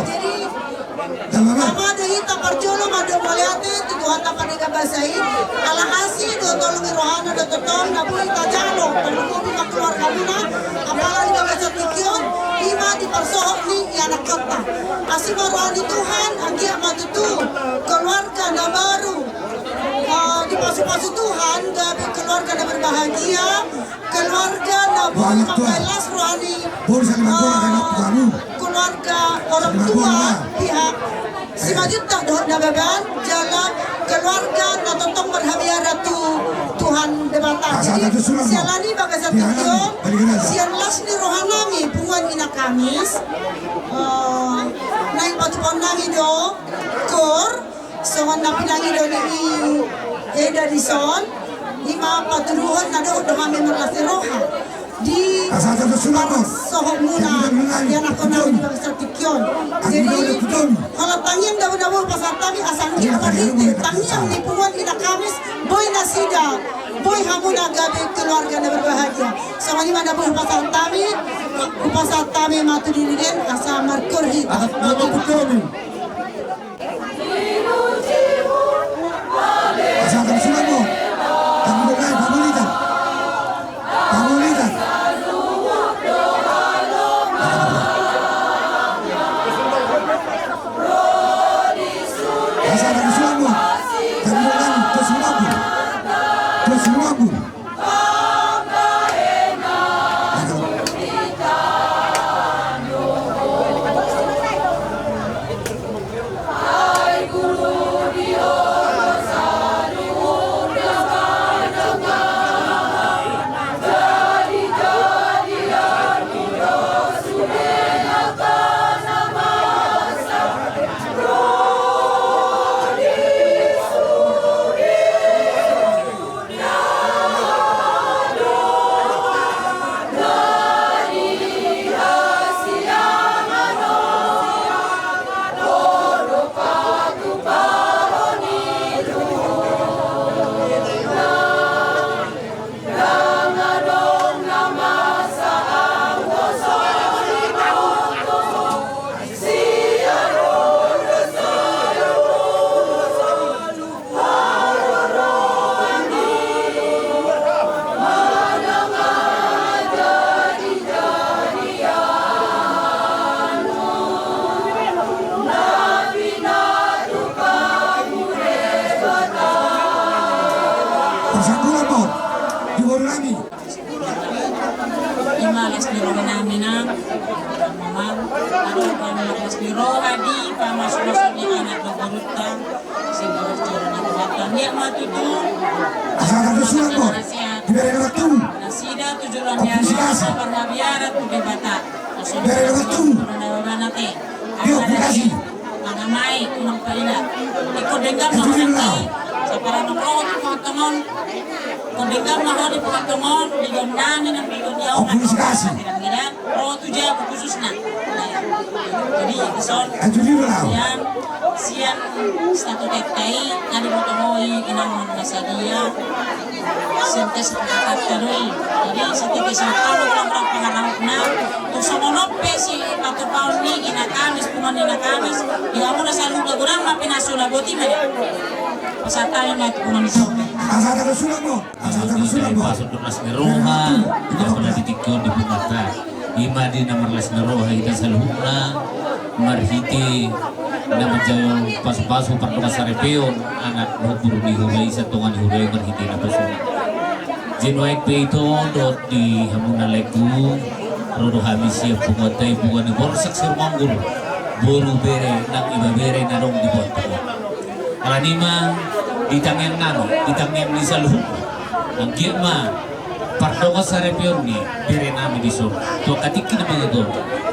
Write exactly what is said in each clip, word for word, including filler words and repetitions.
Jadi, nama do hita parjolo mandok mauliate tu Tuhanta Pardenggan Basa i, ala asi do tolong ni rohana do tongtong na boi tajalo, parlumobi ma keluargamuna, apala di bagasan tingki on, ima di parsohot ni ianakhonta. Asi ma roha ni Tuhan, anggiat ma tutu keluarga na baru, eh, dipasupasu Tuhan, gabe keluarga na berbahagia, keluarga na boi mambahen las roha ni, eh, keluarga orang tua pihak Simanjuntak dohot Nababan, jala keluarga na tongtong marhabiaran tu Tuhan Debata. Jadi, siala ni bagasan tingki on, sian las ni rohanami punguan Ina Kamis, eh, naeng patupaonnami do KUR, songon na pinangido ni Eda dison, ima patuduhon na dohot do hami marlas ni roha di parsohotmuna ianakhonnami di bagasan tingki on. Jadi, holan tangiang do na boi hupasahat hami, asa anggiat marhite tangiang ni punguan Ina Kamis, boi nasida, boi hamuna gabe keluarga na berbahagia. Songon i ma na boi hupasahat hami, hupasahat hami ma tu diri den, asa markur hita. Asa tangsulanmu. Tanggulangai, pamolitan. Pamolitan. Asa tangsulanmu. Tanggulangai, tos lumambul. Tos lumambul. Ima las ni roha nami na, Amang, adong las ni roha di pamasumasu ni anak dohot borunta, sian boru ni Tuhanta. Anggiat ma tutu, asa tanggulanmu. Nasida tu joloan ni ari on, marhabiaran tu Debata. Asa tanggulanmu. Manang mai, unang paila. Ingkon denggan ma ho nangkin, saparanok ro tu panghataion on. Ingkon denggan ma ho di panghataion on, di gabe nami nang di gabe ni ahu. Ro tu jabu khususna. Jadi, dison, sian, sian statutanta i, na diboto ho i, inang na sadia. Sian tes panghataion i. Jadi, sititi sangkalo, orang-orang pangarahutna. Tung songon on pe sipatupaon ni Ina Kamis, punguan Ina Kamis, di hamuna saluhutna godang ma pinasola, boti ma i. Pasahat hami ma tu punguan i. Asa tanggulanmu. Asa tanggulanmu. Pasuk do las ni roha, apala di tingki on di punguanta. Ima di na marlas ni roha hita saluhutna, marhite na manjalo pasupasu pardongansaripeon, anak dohot boru ni huria i, sian tonga ni huria i marhite naposona. Jadi nuaeng pe ito dohot di hamuna laengku, ro do hami sian punguanta i, punguan ni Borsak Sirumanggur, boru bere nang ibebere na adong di punguanta on. Alani i ma di tangiang nami, di tangiang ni saluhutna, anggiat ma pardongansaripeon ni bere nami dison tu angka tingki na mangihut on,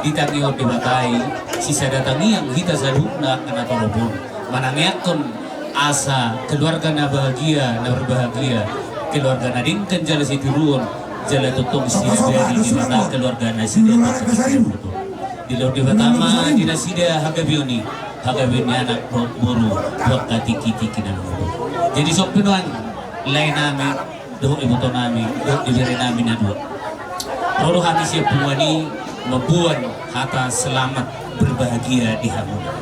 ditangihon Debata i, sisada tangiang hita saluhutna angka na torop on. Manangiangkon asa keluarga na bahagia, na berbahagia, keluarga na denggan jala sitiruon, jala tongtong sian bere ni Debata keluarga nasida. Dilehon Debata ma di nasida hagabeon i, hagabeon ni anak dohot boru tu angka tingki-tingki na mangihut on. Jadi songon i nuaeng lae nami, dohot iboto nami, dohot ibebere nami na dua. Ro do hami sian punguan i, Mamboan hata selamat berbahagia di hamuna.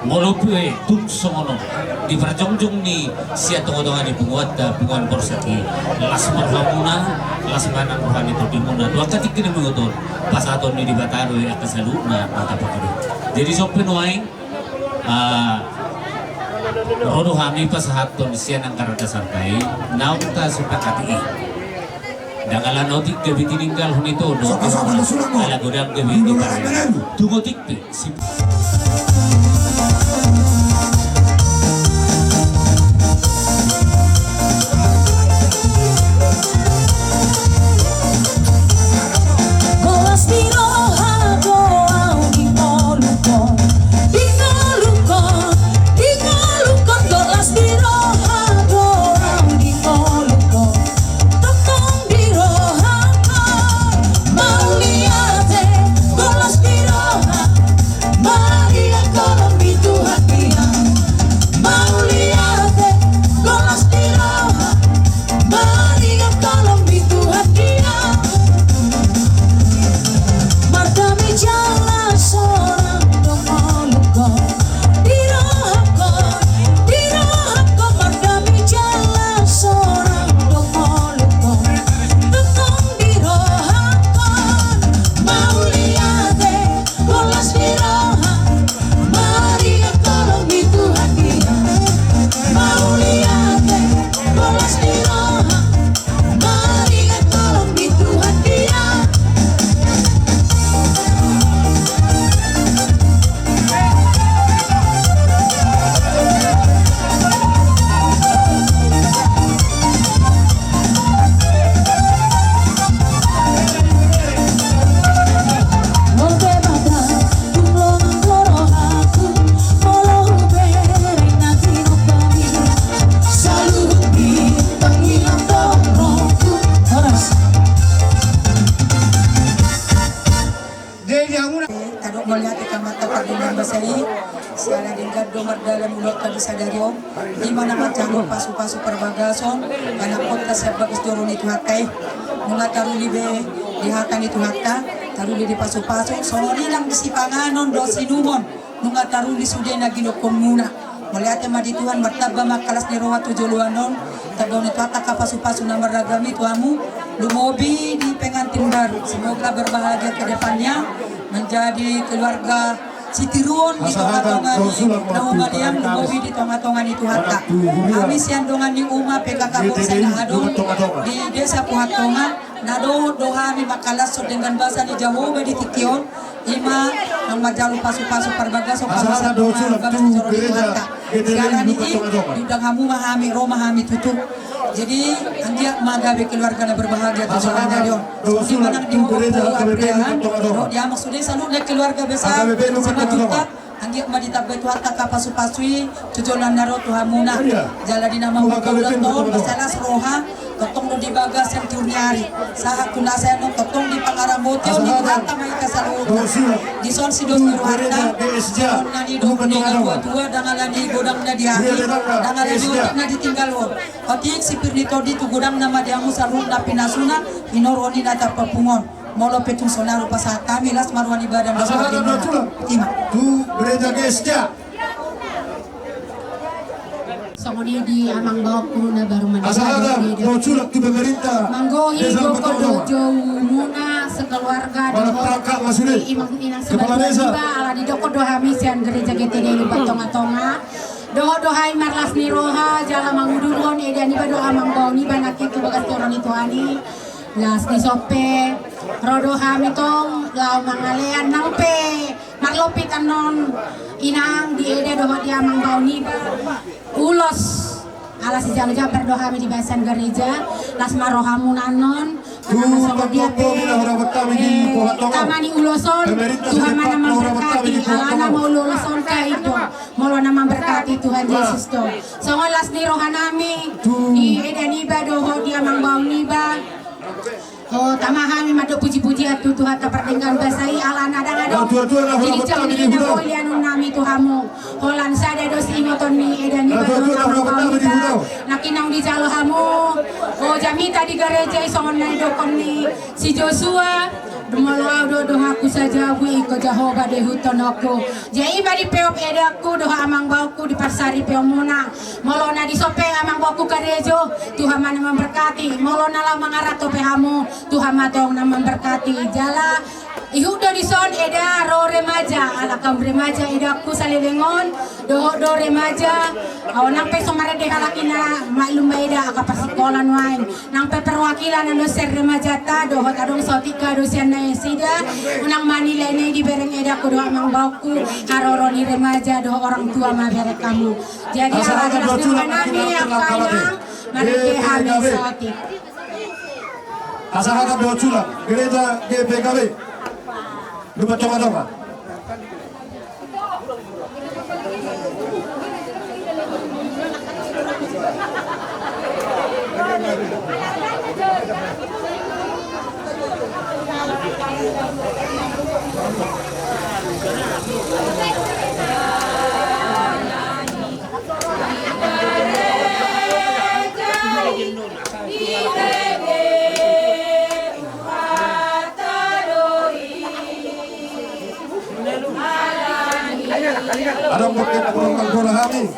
Molo pe tung songon on di parjongjong ni sian tongatonga ni punguanta, punguan Borsak i, las ma rohamuna, las ma nang roha ni tondimuna. Dua katik kini menguton pasahaton ni Debata do i angka saluhutna mata pangadu. Jadi sope nuaeng, ah, ro do hami pasahathon sian angka raja santai naung tasepakati i. Ndang ala na otik gabe tininggalhon ito do. Sopa, sopa, sulang, ala godang gabe tininggalhon. Tung otik pe. Golas ni roha do au di ngolungkon, di ngolungkon, di ngolungkon, golas ni roha do au di ngolungkon. Tongtong di rohangkon mauliate, golas ni roha. Mauliate, golas ni roha. Mauliate, golas ni roha. Mardame jala sonang do ngolungkon. Di rohangkon, di rohangkon, mardame jala sonang do ngolungkon. Tongtong di rohangkon mauliate, golas ni roha. Mauliate, golas ni roha. Tadok mauliate tu amanta pardenggan basa i, siala denggan do mardalan ulaonta di sadari on. Ima na manjalo pasupasu parbagason anakkonta sian bagas joro ni Tuhanta i. Nunga taruli be di hata ni Tuhanta, taruli di pasupasu, songon i nang di sipanganon dohot siinumon. Nunga taruli sude na ginokhonmuna. Mauliate ma di Tuhan, martamba ma angka las ni roha tu joloan on. Tamba ni Tuhanta angka pasupasu na marragam i tu hamu. Lumobi di pengantin baru, semoga berbahagia ke depannya, menjadi keluarga sitiruon di tongatonga ni na humaliang, lumobi di tongatonga ni Tuhanta. Hami sian dongan ni Uma P K K Bonsai Nahadong di Desa Puhat Tonga, na dohot do hami mangkalashon denggan basa ni Jahowa di tingki on. Ima nang manjalo pasupasu parbagason, pasahat dohot sulang tu gereja G T L M Lukat Tonga Tonga. Diundang hamu ma hami, ro ma hami tutu. Jadi anggiat ma gabe keluarga na berbahagia tu joloan on. Ima nang di H K B P Lukat Tonga Tonga. Di amang sude saluhutna keluarga besar Simanjuntak. Anggiat ma ditambai Tuhanta angka pasupasu i tu joloan na ro tu hamuna. Jala di na mamungka ulaonta on, las roha, tongtong do di bagasan tiur ni ari. Sahat tu na sae on tongtong di pangaramoti on di Tuhanta ma hita saluhutna. Dison sidos ni rohanta. Songon na nidok ni natuatua, ndang ala ni godang na diahi, ndang ala ni otik na ditinggalhon. Otik sipir ni tondi tu godang na ma di hamu saluhutna pinasuna, hinorhon ni na tarpapungu on. Molo pe tung sonari pasahat hami, las ma roha ni badan. Pasahat dohot sulang. Ima. Tu gereja G S J. Songon i di amang baoku na baru mandahi. Pasahat dohot sulang tu pemerintah. Manggohi dohot joumuna sekeluarga dohot di amang inang sebagian iba, ala didok do hami sian gereja G T D Lukat Tonga Tonga. Dohot do hami marlas ni roha jala mangudurhon eda niba dohot amang bao niba nangkin tu bagas joro ni Tuhan i. Las ni son pe ro do hami tong laho mangalean nang pe marlompit annon inang di eda dohot di amang bao niba. Ulos ala sijalo jambar do hami di bagasan gereja. Las ma rohamuna annon. Songon dia pe tama ni ulos on, Tuhan ma na mamberkati. Alana molo ulos on kain do, molo na mamberkati Tuhan Jesus do. Songon las ni roha nami di eda niba dohot di amang bao niba. O, tama hami mandok pujipujian tu Tuhanta pardenggan basa i, alana ndang adong di jinjang ni na boi lehonon nami tu hamu. Holan sada do siingoton ni eda niba dohot amang bao niba. Nangkin naung dijalo hamu, o, jamita di gereja i songon na nidokhon ni si Josua. Molo au do dohakku sajabu ingkon Jahowa do ihuthononku. Jadi ma dipeop edakku dohot amangboruku di parsaripeonmuna. Molo na dison pe amangboruku karejo, Tuhan ma na memberkati. Molo na laho mangaranto pe hamu, Tuhan ma tong na memberkati. Jala ihut do dison eda ro remaja, ala kaum remaja edakku saleleng on, dohot do remaja, oh, nang pe so marende halak i na maklum ma eda angka parsikola nuaeng. Nang pe perwakilan na dosen remajanta, dohot adong saotik hadosean nasida, unang ma nilai na i dibereng edakku dohot amangboruku, haroro ni remaja dohot orang tua ma bereng hamu. Jadi ala las ni roha nami, angka inang, marende hami saotik. Pasahaton dohot sulang, gereja G P K B. Lumban tongatonga. Adong dope na hurang manggora hami.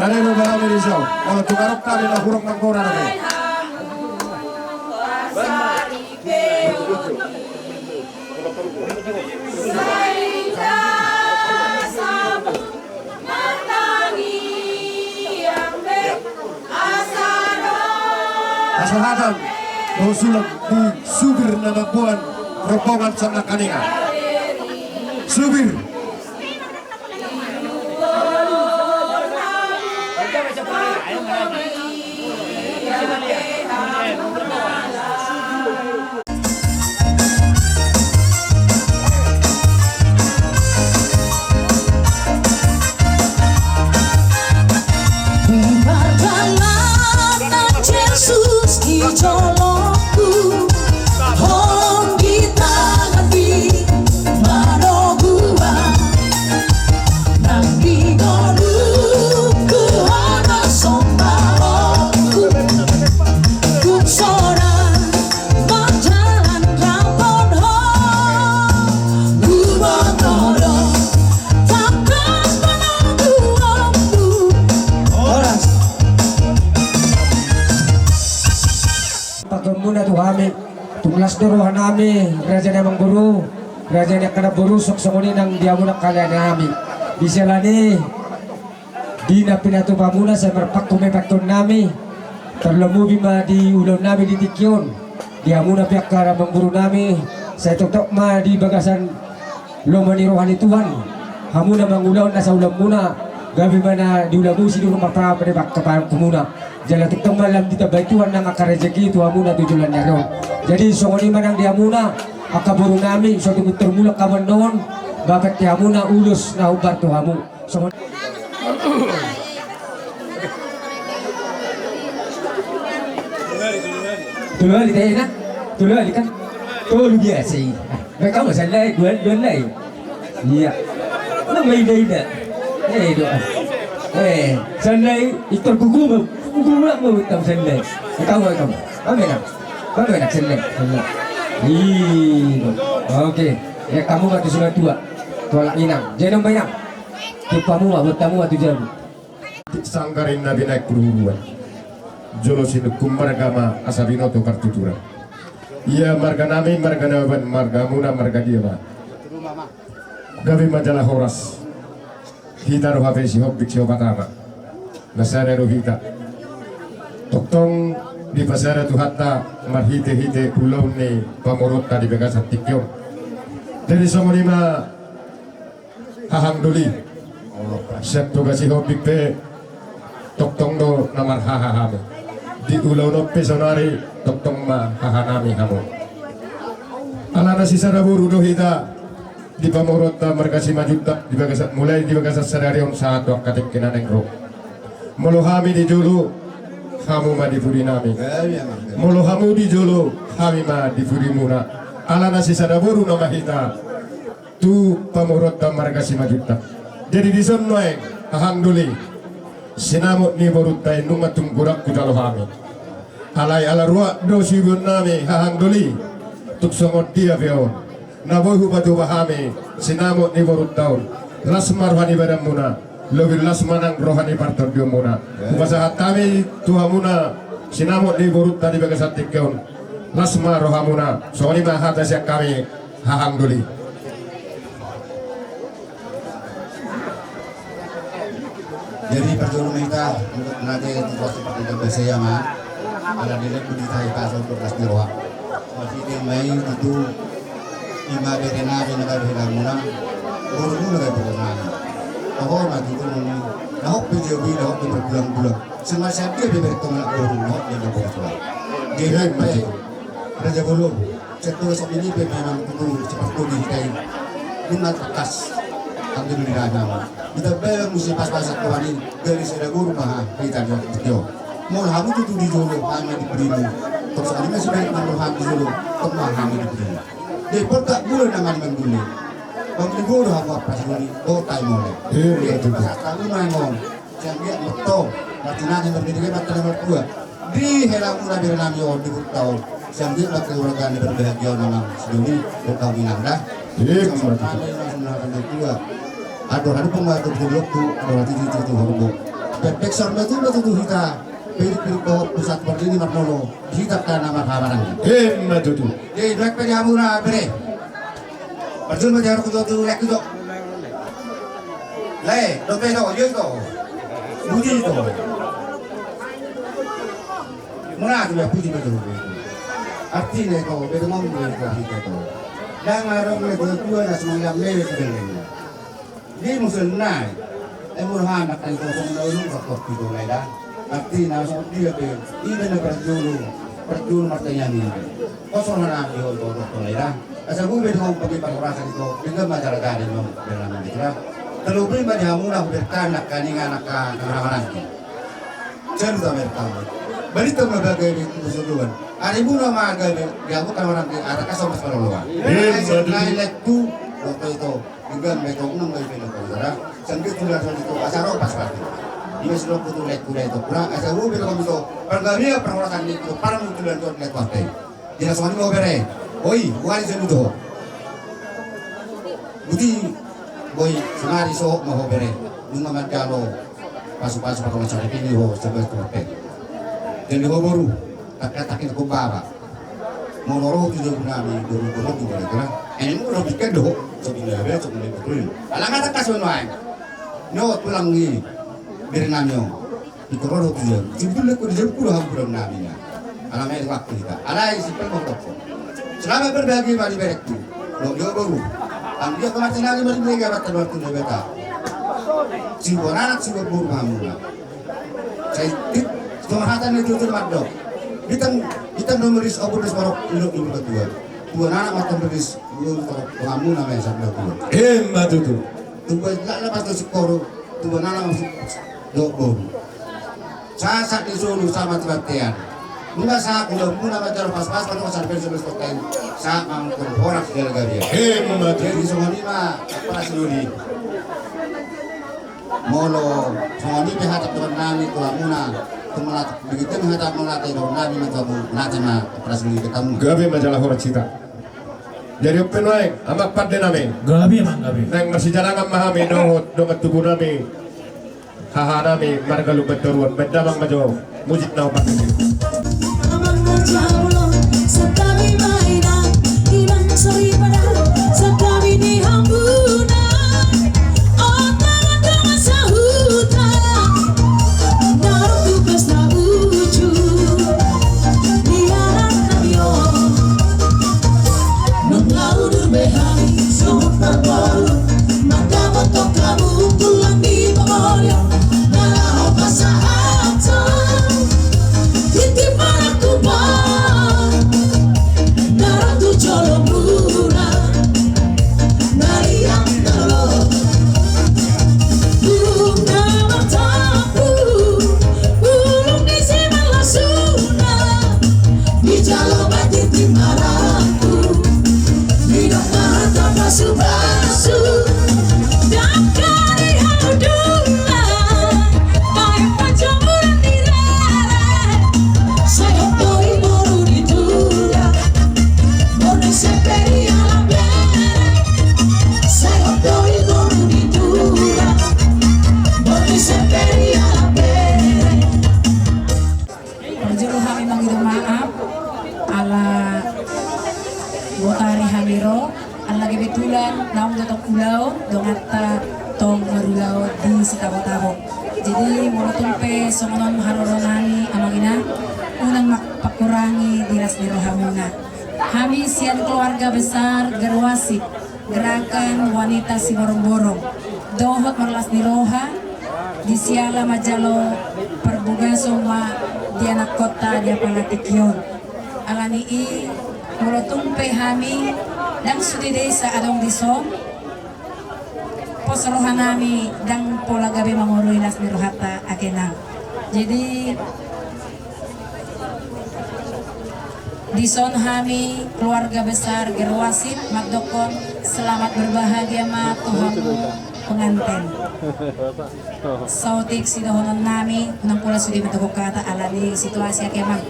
Rade do ba hami di son. Molo tung adong hami na hurang manggora dope. Pasahaton dohot sulang di supir na mamboan rombongan sian Nangkaningan. Supir. Di pardalanan Jesus di jolongku, hon di tangan di manoguan, nang di ngolungku hona sombaonku, tung sonang marjalan ramon ho, huboto do tangkas pananguonmu. Horas. Patonmuna tu hami, tung las do rohanami, raja ni amangboru, raja ni angka namboru, songon i nang di hamuna angka leanami. Di siala ni i, di na pinatupamuna sai marpangku ma i pantonnami, tarlobi ma di ulaonnami di tingki on. Di hamuna pe angka amangborunami, sai tongtong ma di bagasan lomo ni roha ni Tuhan, hamuna mangulahon nasa ulaonmuna, gabe ma na di ulaonmuna sidung marpara pada angka pangkumuna. Jala tongtong ma lam ditambai Tuhan nang angka rejeki tu hamuna tu joloan ni ari on. Jadi songon i ma nang di hamuna angka borunami, so tung tarmulak hamu annon, bahen pe hamuna ulos na hombar tu hamu. Songon. Tolu hali tadi, na? Tolu hali kan? Tolu biasa i. Baik kamu sandai, dua, dua lai. Iya. Nama ida-ida. Eh, doa. Eh, sandai, itor kuku, kuku mulak mau hitam sandai. Kamu, kamu. Kamu enak. Kamu enak sandai. Iya. Oke. Ya, kamu batu sudah tua. Tolak inang. Jangan main, inang. Tupamu ma, botamu ma tu jabu. Sanggar inna binaik purhuruan. Jolo sinungkun marga ma asa binoto partuturan. Ia marga nami, marga Nababan, marga muna, marga dia ma. Gabe ma jala horas. Hita do hape sihombing sihopat ama. Na sada do hita. Tongtong dipasada Tuhanta marhite-hite ulaon ni pamoruonta di bagasan tingki on. Jadi songon i ma. Hahang doli. Sian tugas i hombing pe tongtong do na marhaha hami. Di ulaon on pe saonari tongtong ma hahanami hamu. Alana sisada boru do hita di pamoruonta marga Simanjuntak di bagasan, mulai di bagasan sadari on sahat tu angka tingki na naeng ro. Molo hami di jolo, hamu ma di pudinami. Molo hamu di jolo, hami ma di pudimuna. Alana sisada boru nama hita. Tu pamoruonta marga Simanjuntak. Jadi dison nuaeng hahang doli. Sinamot ni borunta i nunga tung godang hujalo hami. Alai ala ruak do siubeonnami hahang doli. Tung songon dia pe on, na boi hupatupa hami sinamot ni borunta on, las ma roha ni badanmuna, lobi las ma nang roha ni partondionmuna. Hupasahat hami tu hamuna sinamot ni borunta di bagasan tingki on, las ma rohamuna. Songon i ma hata sian hami, hahang doli. Jadi parjolo ma hita, untuk nanti untuk waktu pertiga belas ya ma. Ala dilek pun hita hita untuk las ni roha. Masih dia main itu lima bete nabi na gabe hilang muna. Baru muna gabe hilang muna. Tahu mah gitu muni. Nah hok pun jadi, nah hok pun berbulan-bulan. Sengaja dia bebek teman baru, nah hok dia berbulan. Dia main. Raja Bolon. Setelah sok ini pe memang tutu seperti di hita i. Nunga tangkas. Alhamdulillah nama. Hita bae musim pas-pasan Tuhan i, dari sada guru maha hita jo. Molo hamu tutu di jolo, hami di berimu. Terus ini masih banyak nama hamu di jolo, temah hami di berimu. Jadi pertak bulan nama di mangguli. Bang di guru hamu apa sih, kota i mole. Iya, betul. Pas tahu memang. Sian dia betul. Martinani berbeda dia mata nomor dua. Di helamuna bere nami on di hutau. Sian dia pakai uragan berbahagia nama sidoni. Hutau minang dah. Iya, sama betul. Kami langsung akan dua. Aduh, ada pembantu di lokku. Aduh, hati itu tu horbo. Bebek sor betul betul tu hita. Pilih pilih bawa pusat berdiri marnono. Hita kan nama kabaran. Iya, betul. Jadi baik pada hamuna bere. Parjolo ma di haroku jo tu laengku jo. Lae, dope do, iyo do. Budi do. Muna tu ya budi ma do. Artina do, beda ngomong do, artina do. Ndang adong na dua-dua na semangat mele tu dengeng. Di musim nai. Eh, murah anak kan kosong na ulung bakok tu do lae da. Artina songon dia pe, iba na parjolo, parjolo martanyaan iba. Kosong na nami on do doktor lae da. Asa bube do pakai parhorasan i do, dengan masalah tadi no, dalam mikira. Terlebih ma di hamuna berkan nak kaningan nak ka kamar-kamarangki. Saya lupa mereka. Berita ma bagai di kubusuduan. Ari muna ma gabe di hamuna kamarangki, ada kasong pas paroloan. Iya, betul. Lain lekku, waktu itu. Hingga me tong nang bai pele kau dara, sangke tular soli tu asaro pas pati. Ima sidok kutu lek kuda itu kura, asa ru pele kau mito. Pargabia parhorasan ni tu parmu tular tu lek pate. Jina songon i ma ho bere. Oi, wali selu do. Buti, boi, sonari so ma ho bere. Nunga manjalo pasu-pasu parhorasan ni ho sebelas tu pate. Jadi ho boru. Takkatak i na kumbaba. Molo ro tu jabu nami, boru-boru tu boru kira. Ini molo bikin doho. Sobi na be, sobi na be. Ala nga takkas manoai. Nyo tulang i. Bere nami on. Iko ro tu jabu. Simbul ko di jabu kulo hamu boru nami na. Ala me waktu kita. Ala i simpel mau toko. Selamat berbagi mari berekku. Lo yo boru. Ang dia kematian lagi mari mereka batal waktu na beta. Sibuan anak sibuan boru hamuna. Sai tit, songon hata ni tutur mandok. Bintang, bintang nomoris opo dos marok indok ibu ketua. Dua anak matan beris, dua marok pengamu namanya sabda dua. Emma tutu. Tunggu lak lepas tu sikoro, dua anak masuk dok bom. Sasak di solu sama tiba tean. Muna sa kuda muna bajar pas-pas pada pasar pensiun stok kain. Sa mangkon horak segala gabia. Emma tutu. Jadi songon i ma apa sududi. Molo songon i pe hata Tuhan nami tu hamuna, tu melatak begitu hata melatak Tuhan nami ma tu hamu, nanti ma operasi di kamu. Gabe ma jala horas hita. Jadi open wae, amak pande nami. Gabe ma gabe. Nang masijalangan ma hami dohot dongan tubu nami. Haha nami marga Lumbantoruan, baen damang ma jo. Musik na opat. Amang na jauh lo, santabi ma inang, inang soripada, santabi ni hamuna. Otak na sahuta, na tu pesta uju, di anak na bio. Nunga udur behari, suhut parpolu, mata botok kamu, tulang di pangolio, na laho pasahaton. Titi para kubar. Bulan naung dohot ulaon, donganta tong marulaon di sitabo-tabo. Jadi molo tung pe songon on haroro nami amang inang, unang mangkurangi di las ni rohamuna. Hami sian keluarga besar Gerwasip, Gerakan Wanita Siborongborong, dohot marlas ni roha, disiala manjalo parbogason ma di anakkonta di apala tingki on. Alani i, molo tung pe hami ndang sude desa adong dison, pos roha nami ndang pola gabe mangorui las ni rohanta ate nang. Jadi dison hami keluarga besar Gerwasip mandokkon selamat berbahagia ma tu hamu penganten. Saotik sidohonon nami, unang pola sude mandokkon hata alani situasi ate amang.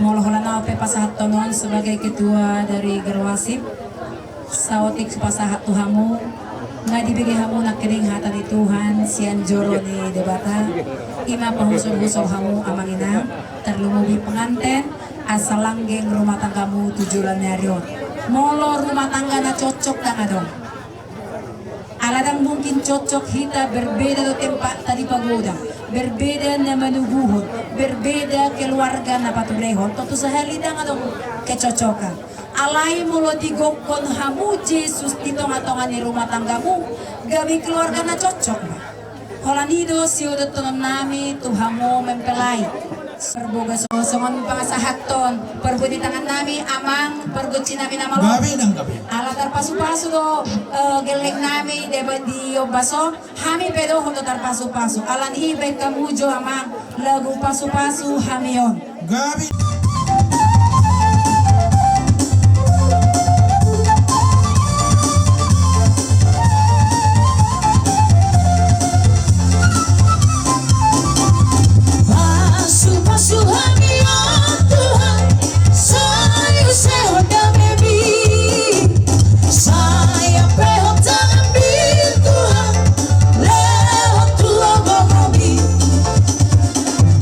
Molo holan au pe pasahathon on sebagai ketua dari Gerwasip, saotik pasahat tu hamu, nga dibege hamu nangkining hata ni Tuhan sian joro ni Debata, ima pahusolhuso hamu amang inang, tarlumobi penganten, asa langgeng rumah tanggamu tu joloan ni ari on. Molo rumah tangga na cocok ndang adong. Ala ndang mungkin cocok hita, berbeda do tempatta di pagodang, berbeda na manubuhon, berbeda keluarga na paturehon, tontu sahali ndang adong kecocokan. Alai molo digokhon hamu Jesus di tongatonga ni rumah tanggamu, gabe keluarga na cocok ma. Holan i do siuduthonon nami tu hamu mempelai. Parbogason, songon pasahathon parbue ni tangan nami amang, pargonsi nami na malo. Gabe nang gabe. Ala tarpasupasu do, eh, gelleng nami di, di ombas on, hami pe dohot do tarpasupasu. Alani i baen hamu jo amang lagu pasupasu hami on. Gabe. Pasupasu hami on Tuhan, sai use ho damemi, sai ampehon tanganmi Tuhan, lehon tu ho gogomi.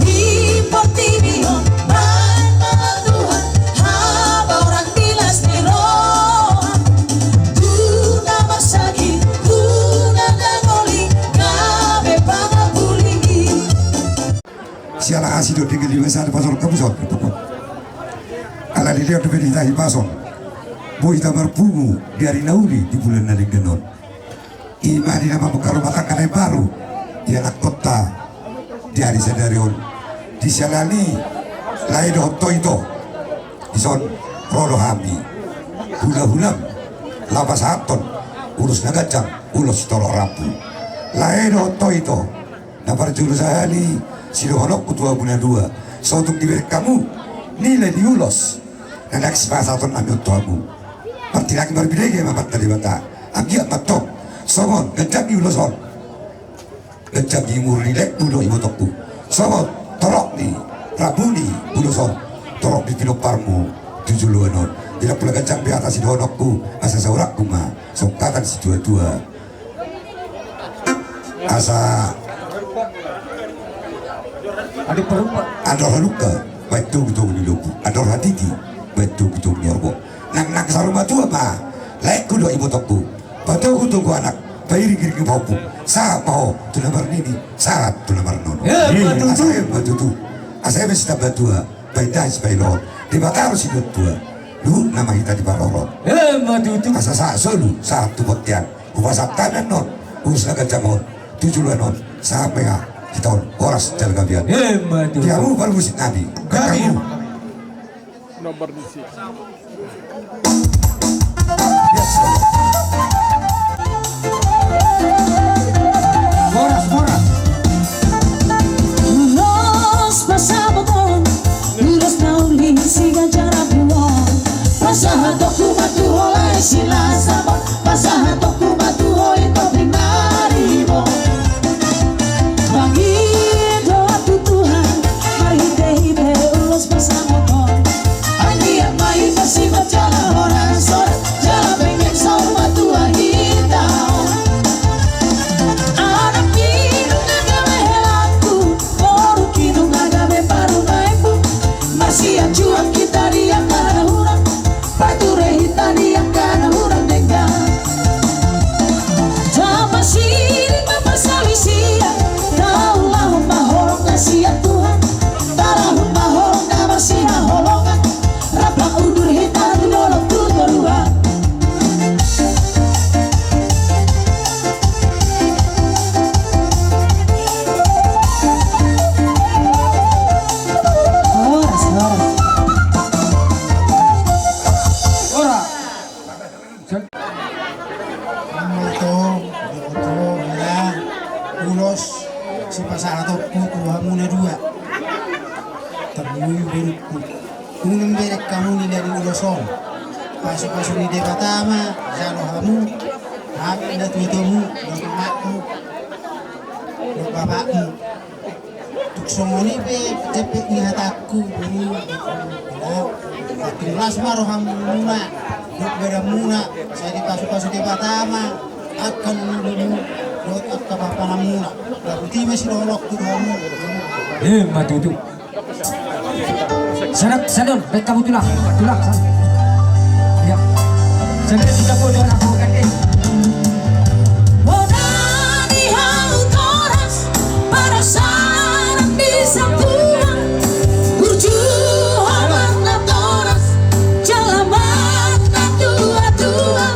Di portibi on baen ma Tuhan habaoran di las ni roha, tu na marsahit, tu na dangoli, gabe pangapuli. Siala asi do dengel lima sada pasal kabuson. Ala dilehon dope di hita hipas on, boi hita marpungu di ari na uli di bulan na denggan on. Ima di na mambuka rumah tangga na imbaru di anakkonta di ari sadari on. Di siala ni lae dohot toito, dison ro do hami hulahulam laho pasahathon ulos na ganjang, ulos torop rambu. Lae dohot toito, na parjolo sahali sidohononku tu hamu na dua, so tung dibereng hamu nilai ni ulos na naeng sipasahaton nami on tu hamu. Partinangi marbinege ma Amanta Debata. Anggiat ma antong songon ganjang ni ulos on, ganjang ni umur ni laengku dohot ibotongku, songon torop ni rambu ni ulos on, torop ni pinomparmu tu joloan on. Di na pola ganjang be hata sidohononku, asa saurangku ma songon hata ni situatua. Asa andor halumpang baen togutogu ni lombu, andor hatiti baen togutogu ni horbo. Nang, nang saur matua ma laengku dohot ibotongku, patogutogu anak, pairingiring pahompu, sahat ma ho tu na marnini, sahat tu na marnono. Asa eme tutu, asa eme sitambatua, paindahan sipailohon, Debata do siduatua, luhutna ma hita diparorot. Ema tutu. Asa sahat solu, sahat tu bontean. Hupasahat hami annon ulos na ganjang on tu joloan on, sahat ma hita on horas jala gabe. Ema tutu. Di hamu parmusik nami. Gabe. Nomor di sini. Horas, horas. Ulos pasahaton, ulos na uli siganjang rambu on. Pasahatonku ma tu ho lae Silasabon, pasahatonku ma tu ho ito pinaribot. Mangido tu Tuhan marhitehite ulos pasahaton, anggiat ma hita simanjala horas. Mui borungku, unang bereng hamu nilai ni ulos on. Pasupasu ni Debata ma jalo hamu, hami natuatuamu, dohot emakmu, dohot bapakmu. Tung songon i pe jempek ni hatangku, boru, tung las ma rohamuna dohot badanmuna, sai dipasupasu Debata ma angka lulumu dohot angka papananmuna. Lagu ti ma sidohononku tu hamu. Ima tutu. Sanang, sanang, baik kamu tulang, tulang, sanang. Ya. Sanang, kita pun orang bukan, eh. Bona ni hau toras, parasaran di satua, burju aman na toras, jalaman na tua-tua.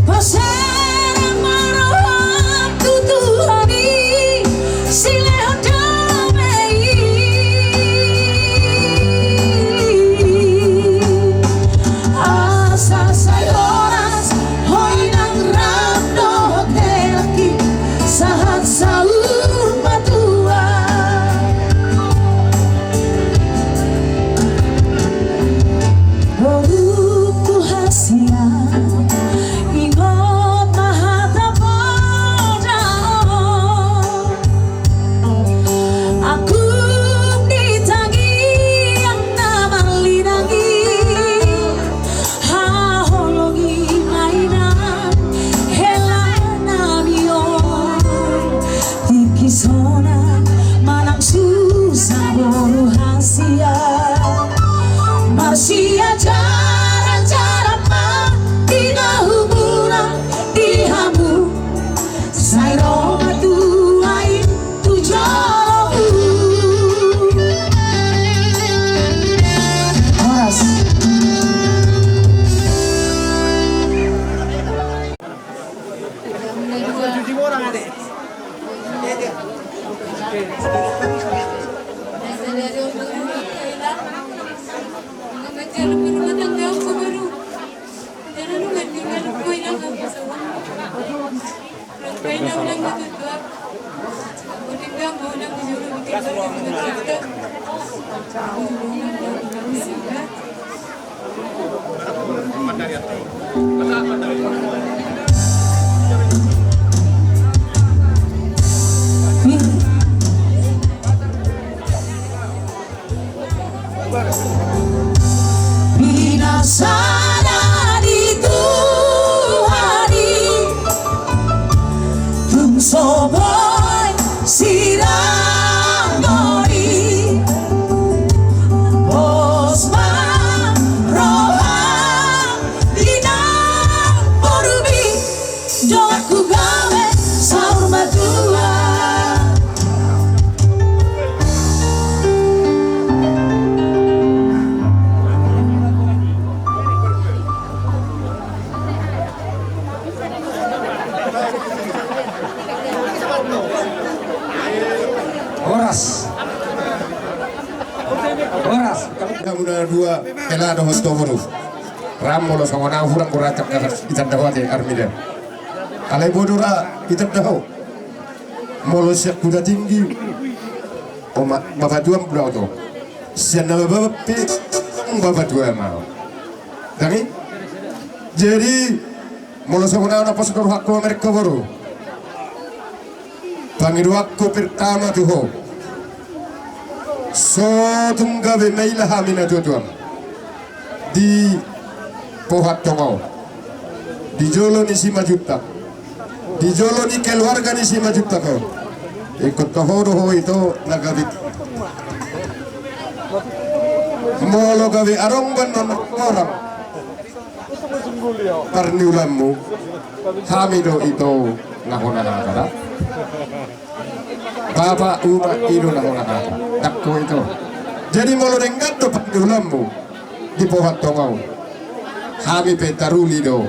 Pasereng ma roham tu Tuhan i, silehon dame i. Asa sai horas, ho inang rap dohot helangki, sahat saur matua. Boru tu hasian, ingot ma hata poda on. Agung di tangiang na marlinang i, haholongi ma inang hela nami on. Tingki sonang manang susa boru hasian, marsiajar-ajar ma di na humurang di hamu, sai ro ma tuaim tu jolomu. Horas. Pinasada di Tuhan i, tung so boi sirang boi, pos ma roham di na borumi. Jokku gabe saur matua. Horas. Horas. Kamu na dua hela dohot toboru. Ram molo songon au hurang guracak na itanda ho ate armida. Alai bodo ra itanda ho. Molo sian Kuta Tinggi, o ma, bapatuam do au to. Sian na baba pe, bapatuam au. Dang i? Jadi, molo songon au na pos do rohangku mamereng ho boru. Pangidoanku pertama tu ho. So tung gabe maila hami natuatuam di Pohat Tongau, di jolo ni Simanjuntak, di jolo ni keluarga ni Simanjuntak on. Ingkon toho do ho ito na gabe. Molo gabe adong bahenon orang parniulaanmu, hami do ito na hona hata da. Bapa, uma, i do na hona hata. Dang ho ito. Jadi molo denggan do parniulaanmu di Pohat Tongau, hami pe taruli do.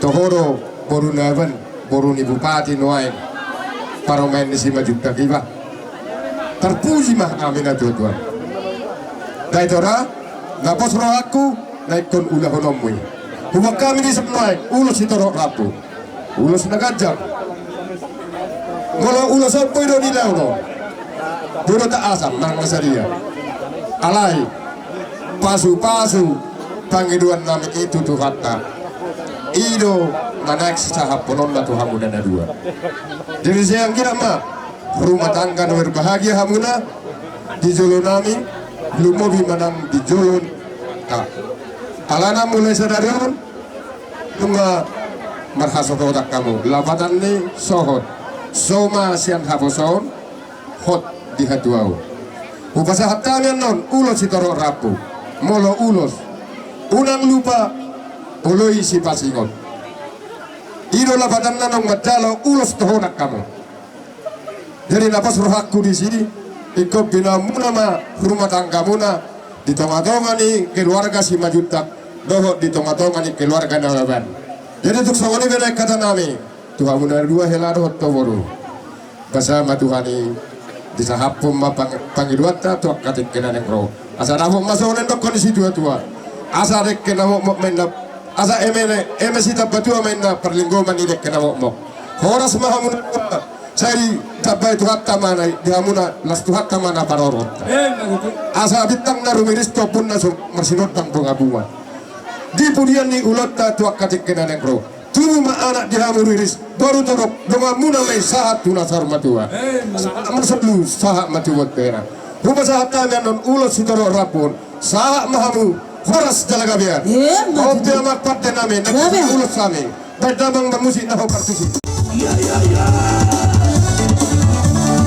Toho do boru Nababan, boru ni bupati nuaeng, parumaen ni Simanjuntak iba. Tarpuji ma hami natuatuam. Dai tora, na pos rohangku na ingkon ulahononmu i. Huboan hami di son nuaeng ulos sitorop rambu. Ulos na ganjang. Molo ulos on boi do nilaon on. Boru ta asam manang na sadia. Alai pasupasu pangidoan nami i tu Tuhanta, i do na naeng sisahaphononna tu hamuna na dua. Jadi sai anggiat ma rumah tangga na berbahagia hamuna di jolo nami, lumobi manang di jolonta. Alana mulai sadari on nunga marhasohotan hamu, lapatan ni sohot, so ma sian haposoon, hot di hatuaon. Hupasahat hami annon ulos sitorop rambu. Molo ulos, unang lupa oloi sipasingot. I do lapatanna naung manjalo ulos tohonan hamu. Jadi na pos rohangku disi, ingkon binahenmuna ma rumah tanggamuna di tongatonga ni keluarga Simanjuntak dohot di tongatonga ni keluarga Nababan. Jadi tung songon i be naeng hata nami tu hamuna na dua, hela dohot ho boru. Basa ma Tuhan i disahaphon ma pang-, pangidoanta tu angka tingki na naeng ro. Asa dapot ma songon na nidok ni situatua. Asa dengke na mokmok ma inna, asa eme, eme sitambatua ma inna parlinggoman ni dengke na mokmok. Horas ma hamu na dua, sai ditambai Tuhanta ma na di hamuna, las Tuhanta ma na parorot. Asa bintang na rumiris tu ombunna so marsinondang bunga-bunga. Di pudian ni ulaonta tu angka tingki na naeng ro. Tubu ma anak di hamu riris, boru torop, donganmuna ma i sahat tu na saur matua. Sahat ma solu, sahat ma tu bontean. Hupasahat hami annon ulos sitorop rambu on, sahat ma hamu horas jala gabe an. Emma tutu. Amang pande nami, na gabe ulos hami. Baen damang ma musik na ho partusi. Ia, ia, ia.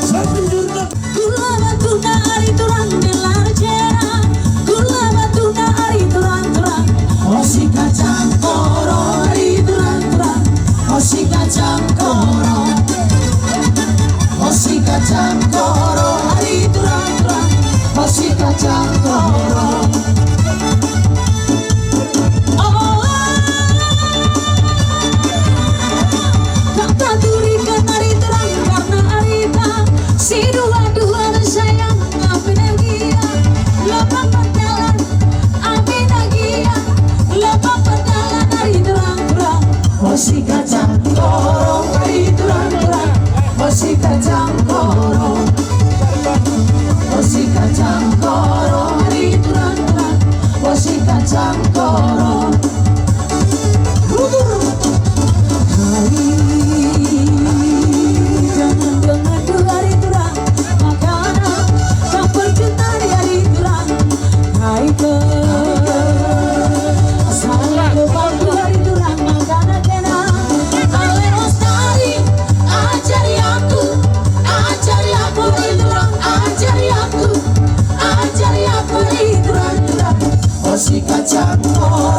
Sambil jurna. Gula batu na ari turang, gelar jera. Gula batu na ari turang, turang. Hosi kacang koro ari turang, turang. Hosi kacang koro. Hosi kacang koro ari turang, turang. Hosi kacang koro. Tangka turi kenari terang karena arita. Si dua-dua sayang api dagia. Lepak berjalan api dagia. Lepak berjalan ari turang-turang. Hosi kacang koro ari turang-turang. Hosi kacang koro. Hosi kacang koro ari turang-turang. Hosi kacang koro. Hai, jangan dengan dua hari turang makanan, tak berjuta di hari turang. Hai ke, asal lupa dua hari turang makanan kena. Ale Ostari, ajari aku, ajari aku hari turang, ajari aku, ajari aku hari turang-turang. Hosi kacang koro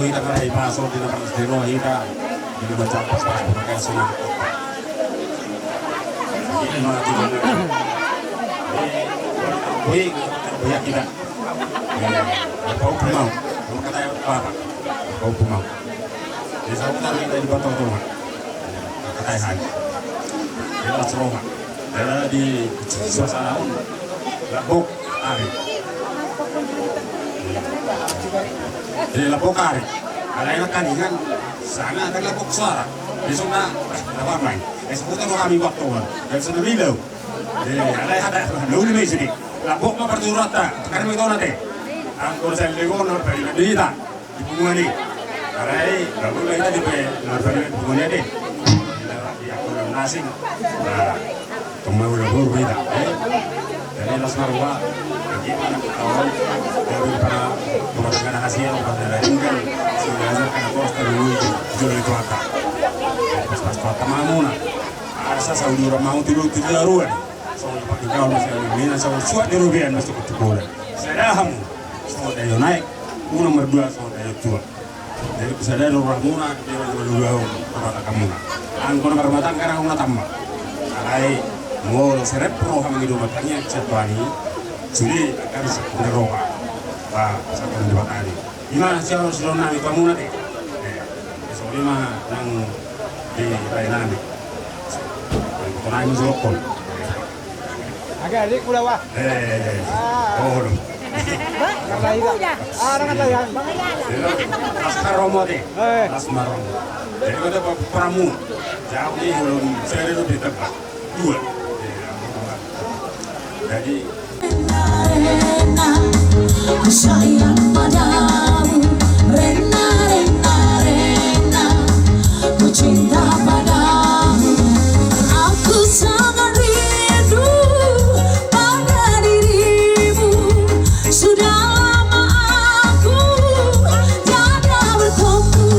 Hita ma i paso di na panas di roha hita. Di na baca pas-pas pemagasan. Ini mati mana? Wih, wih kita. Apa hukum mau? Mau kata apa? Apa hukum mau? Di sahutan hita di Batak Tomat. Kata hanya. Jelas roha. Jadi di suasana on. Lambok. Ari. Di lambok ari. Alai na kaningan, sanga ada lambok suara. Di sana, eh, apa main? Eh, sebutan orang ambil waktu kan. Dan sana bilau. Eh, alai ada, lalu di sini. Lambok ma parturata. Tekan mi tona te. Angkor saya lego nor bari na dita. Di punguan i. Alai, lalu lagi tadi pe, nor bari na punguan i de. Di aku nasi. Nah. Tong ma ula boru hita, eh? Jadi las ma roha, jadi mana ketahuan, jadi pada rumah tangga na hasil, pada ringgal, sehingga hasil kana kos terlalu jolo itu apa? Pas-pas kota mamuna, asa saudara mau tidur tidur ruan, soalnya pakai gaun masih ada mina, soal suat di rupiah masih ketukulan. Saya dah hamu, soal daya naik, guna merdua, soal daya tua. Jadi bisa dua orang muna, dia orang dua orang, kata kamu. Angkon rumah tangga, orang rumah tangga. Alai, mau serep roha mangido matanya, siapa ni? Sudah, akan sepuluh roha. Pak, siapa yang dapat tadi? Ima, siapa sudah nami, kamu nanti? Eh, soalnya mah, nang di lain nami. Yang kau nami, sokol. Agak adik pula, wah. Eh, eh, eh. Ah. Oh, lu. Bang, Bang, Bang, Bang. Ah, orang kata yang. Las ma roha te. Eh. Las ma roha. Jadi kata Pak Pramu. Jauh ni ulun seri lu di tempat. Dua. Jadi Rena, Rena, ku sayang padamu. Rena, Rena, Rena. Ku cinta padamu, aku sangat rindu pada dirimu. Sudah lama aku tiada bertemu.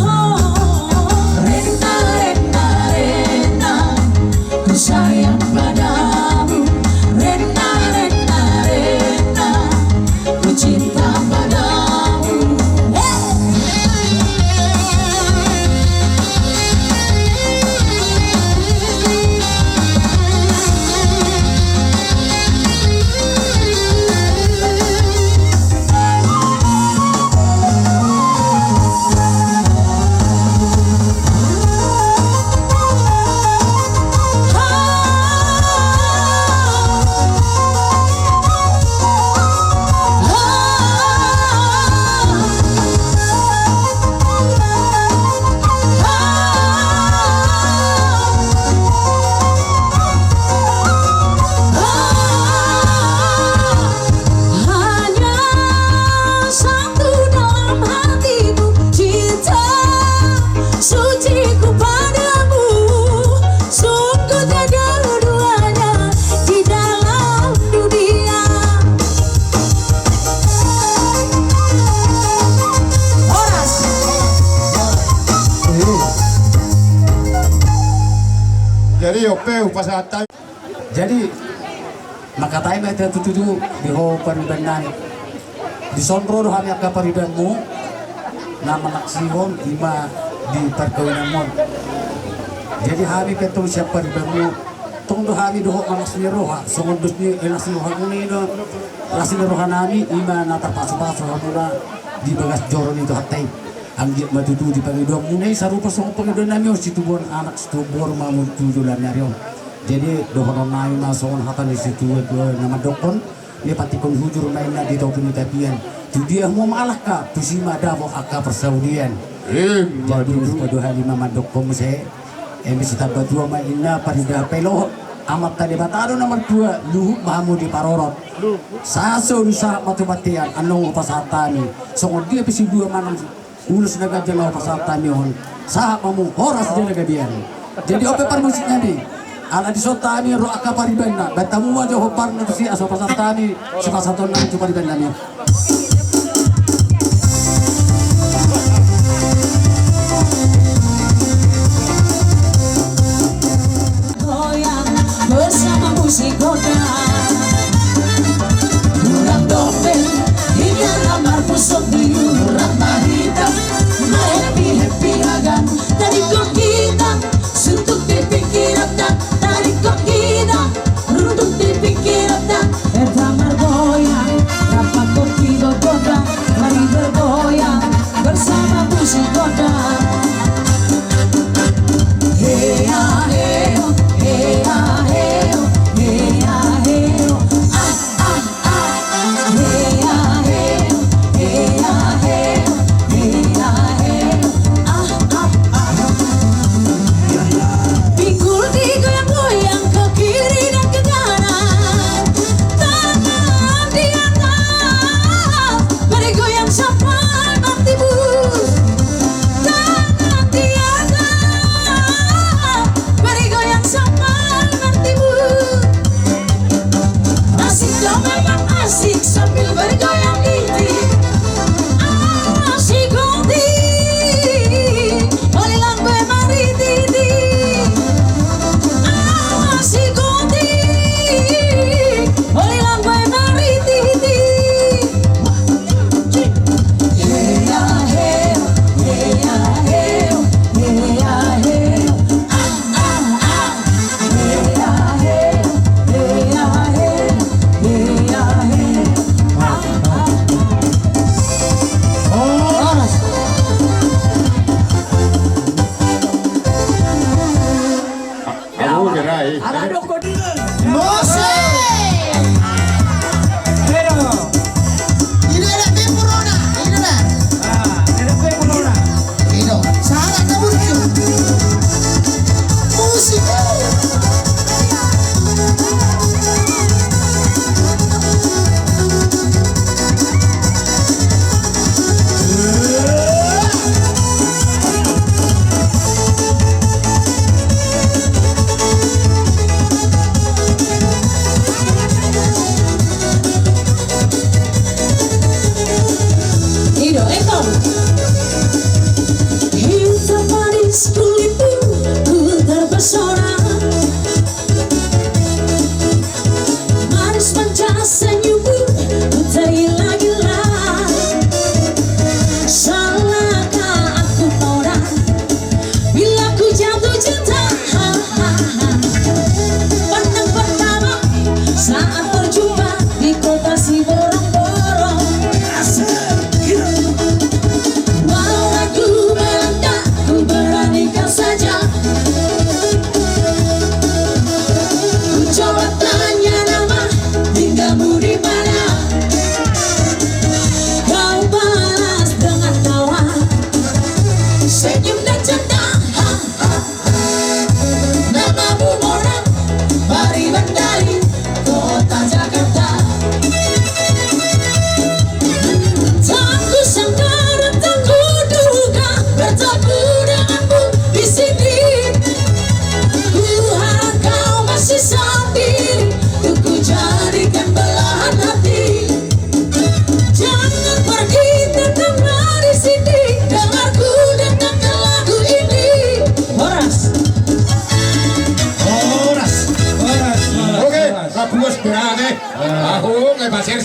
Oh, Rena, Rena, Rena, ku sayang padamu. Rena, Rena, Rena, ku cinta padamu. Hey! Hanya satu dalam hatiku, cinta suciku padamu. Sungguh tiada duanya di dalam dunia. Horas. Jadi, ope, upasahat. Jadi, mangkatai ma hita tutu di ho pariban nami. Dison ro do hami angka paribanmu na manaksihon ima di parkawinanmon. Jadi hami pe tong sian paribanmu, tong do hami dohot na las ni roha, songon dos ni, eh, las ni rohamuna i do, las ni roha nami ima na tarpasupasu hamuna di bagas joro ni Tuhanta i. Anggiat ma tutu di pangidoanmuna i sarupa songon pangidoan nami on, situbuan anak situbuan boru ma muna tu joloan ni ari on. Jadi dohonon nami ma songon hata ni situatua na mandokkon, na patik hujur ma inna di topi ni tapian. Tu dia hamu mangalangka, tusi ma dapot angka parsaulian. Jadi tutu. Dua hali ma mandokkon muse. Eme sitamba tua ma inna parida pelo. Amanta Debata do na martua, luhut ma hamu diparorot. Sasolu sahat ma tu bontean, annon hupasahat hami. Songon dia pe sidua manang ulos na ganjang na hupasahat hami on, sahat ma hamu, horas dia na gabe an. Jadi on pe parmusik nami. Ala dison hami ro angka paribanna, baen hamu ma jo hombar na tusi asa hupasahat hami, sipasahaton nami tu pariban nami. Goyang bersama musik godang. Hurang dope, hingga lamar pusok di hurang mahita.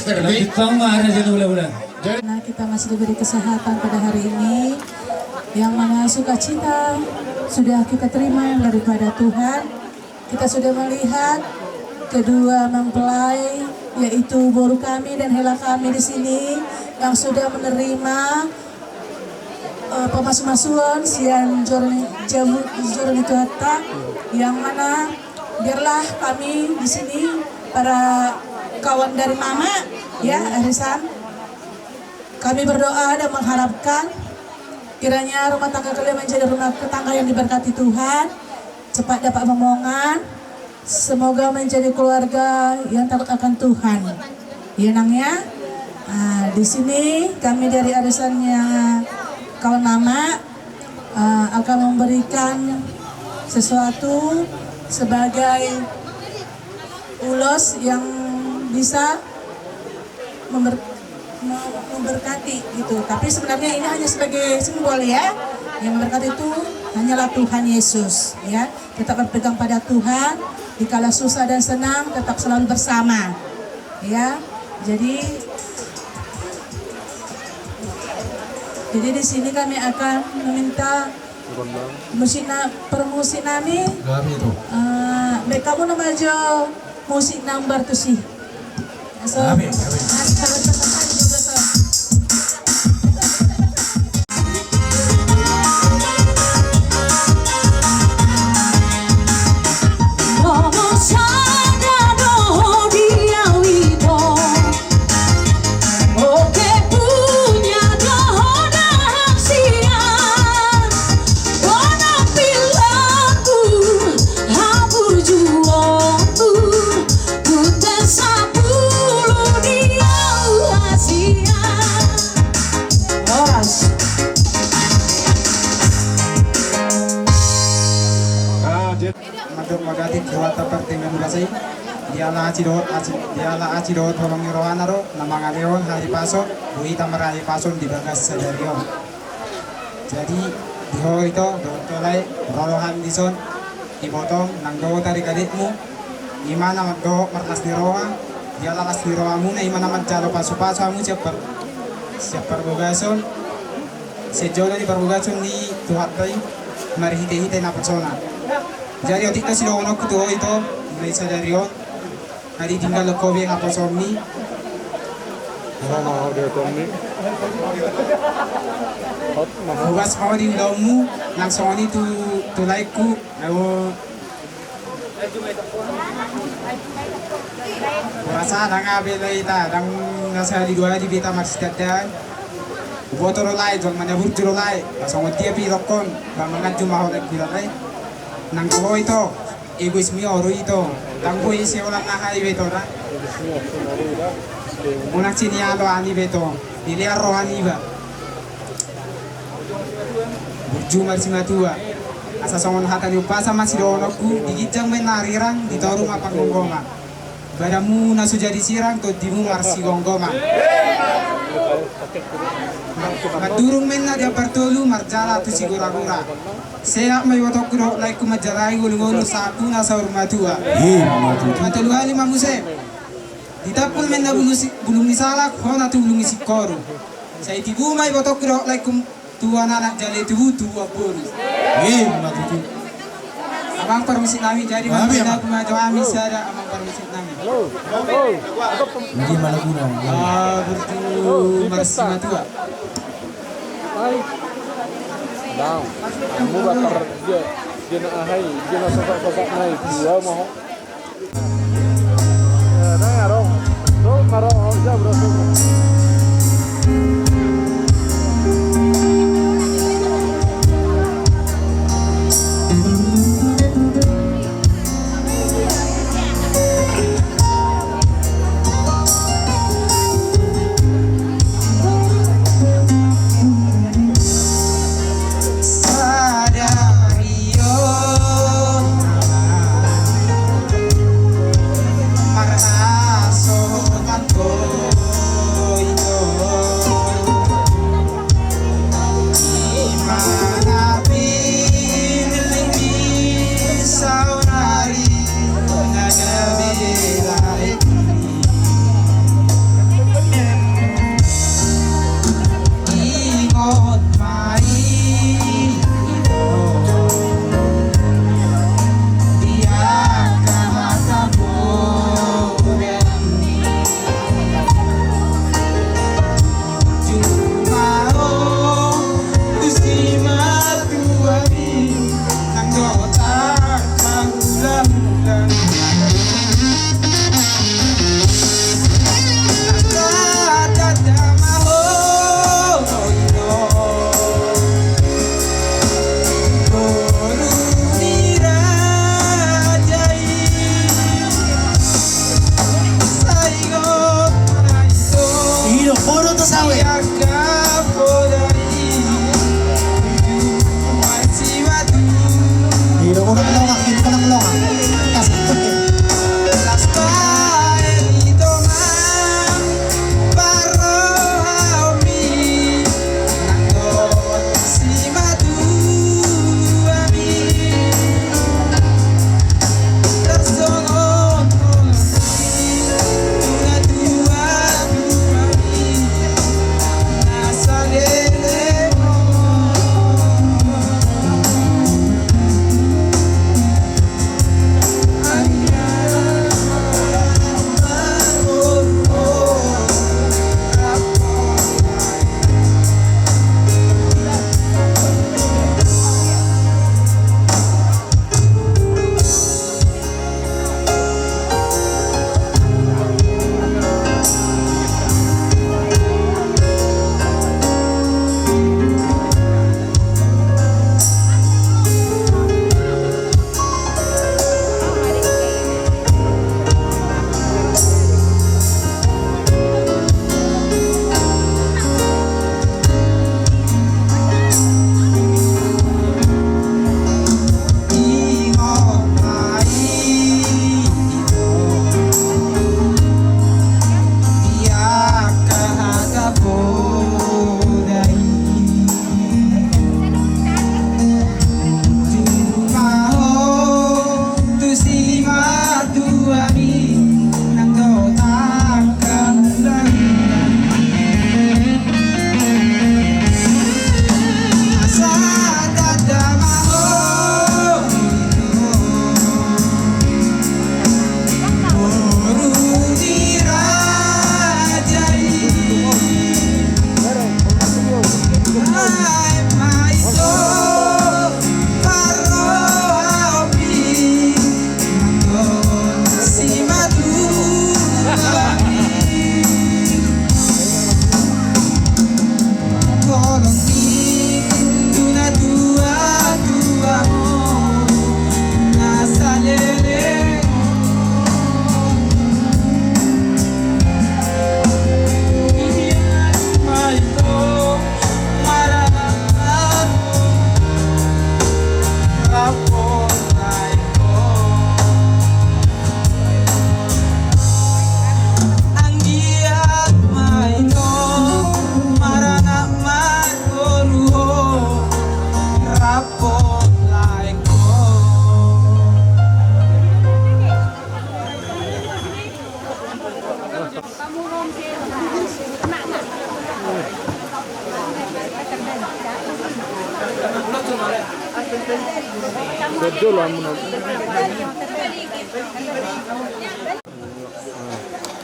Lanjutkan, Pak, ada jadi ulang-ulang. Karena kita masih diberi kesehatan pada hari ini, yang mana sukacita sudah kita terima yang daripada Tuhan. Kita sudah melihat kedua mempelai, yaitu boru kami dan hela kami di sini, yang sudah menerima eh, pamasu-masuon sian joro ni, jabu, joro ni Tuhanta, yang mana biarlah kami di sini, para kawan dari Mama, ya, arisan, kami berdoa dan mengharapkan kiranya rumah tangga kalian menjadi rumah tangga yang diberkati Tuhan, cepat dapat momongan, semoga menjadi keluarga yang taat akan Tuhan. Ya, Nang, ya. Ah, di sini kami dari arisannya kawan Mama, ah, akan memberikan sesuatu sebagai ulos yang bisa member-, me-, memberkati gitu. Tapi sebenarnya ini hanya sebagai simbol, ya. Yang memberkati itu hanyalah Tuhan Yesus, ya. Tetap berpegang pada Tuhan, di kala susah dan senang tetap selalu bersama. Ya. Jadi, jadi di sini kami akan meminta musik na-, permusik nami. Kami itu. Eh, baik, kamu nama jo musik nang bartusi. So, amin, amin. Mas, kalau teman-teman juga, so. Oke, punya dohonan sian. Bona pilaku, habu juoku, ku tersabulu di Asia. Horas. Mandok magati kuat partinggan basa i. Diala aci dohot, aci, diala aci dohot holong ni rohana do na mangalehon hahipason, boi hita marhahipason di bagas sadari on. Jadi, di ho ito, dohot ho lae, ro do hami dison, ibotong, nang dohot ari gadetmu, ima na mandok marlas ni roha, diala las ni rohamuna, ima na manjalo pasupasu hamu sian par-, sian parbogason, sian jolo ni parbogason ni Tuhanta i, marhitehite naposona. Jadi, otik do sidohononku tu ho ito, mulai sadari on, Adi tinggal ho be haposomi. Aha ma ho di haposomi? Hot ma ho. Bebas ma ho di ulaonmu, nang songon i tu, tu laengku. Ayo. Hurasa ndang abela hita, ndang na sahali dua hali be hita marsitandaan. Huboto do lae, jolma na burju do lae. Songon dia pe idokkon, ba manganju ma ho laengku lae. Nang tu ho ito. Egoismi oru ito, ndang boi ise holan aha iba ito da. Unang sinialo ani iba ito, dilean roha niba. Burju marsimatua. Asa songon hata ni umpasa ma sidohononku, di ginjang ma inna arirang, di toru ma panggomgoman. Badanmu na so jadi sirang, tondimu marsigomgoman. Mandurung ma inna di ampartolu, marjala tu sigoragora. Sehat ma ibotongku dohot laengku manjalani ngolungolu sahat tu na saur matua. Ima tutu. Matolu hali ma muse. Ditampul ma inna bulu si-, bulung ni salak, hona tu bulung ni singkoru. Sai tibu ma ibotongku dohot laengku tu anak jala tubu tu boru. Ima tutu. Amang parmusik nami, jadi ma inna tu hami sada amang parmusik nami. Ima laguna. Ah, burju marsimatua. Bang, kamu bakar dia, dia na ahai, dia na sosak-sosak nai, dua mau. Ya, dah, ya, dong. Dong, karo, oh, jauh, bro, dong. Sadari on marhasoman koi.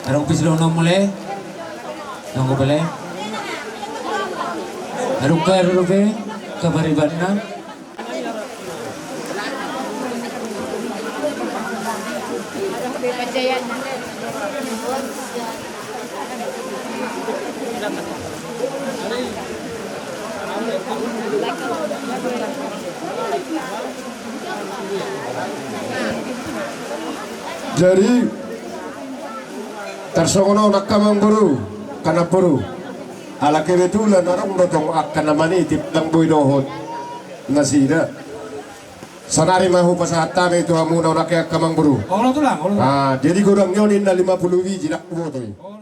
Adong pe sidohonon muse? Adong dope? Adong pe, adong dope? Kabar ibanna. Jadi tarsongon on angka amangboru, angka namboru. Ala kebetulan adong do tong angka na manitip, ndang boi dohot nasida. Saonari ma hupasahat hami tu hamuna on, angka amangboru. Olo tulang, olo tulang. Ah, jadi godang ni on ninna lima pulu biji, ndang huboto i.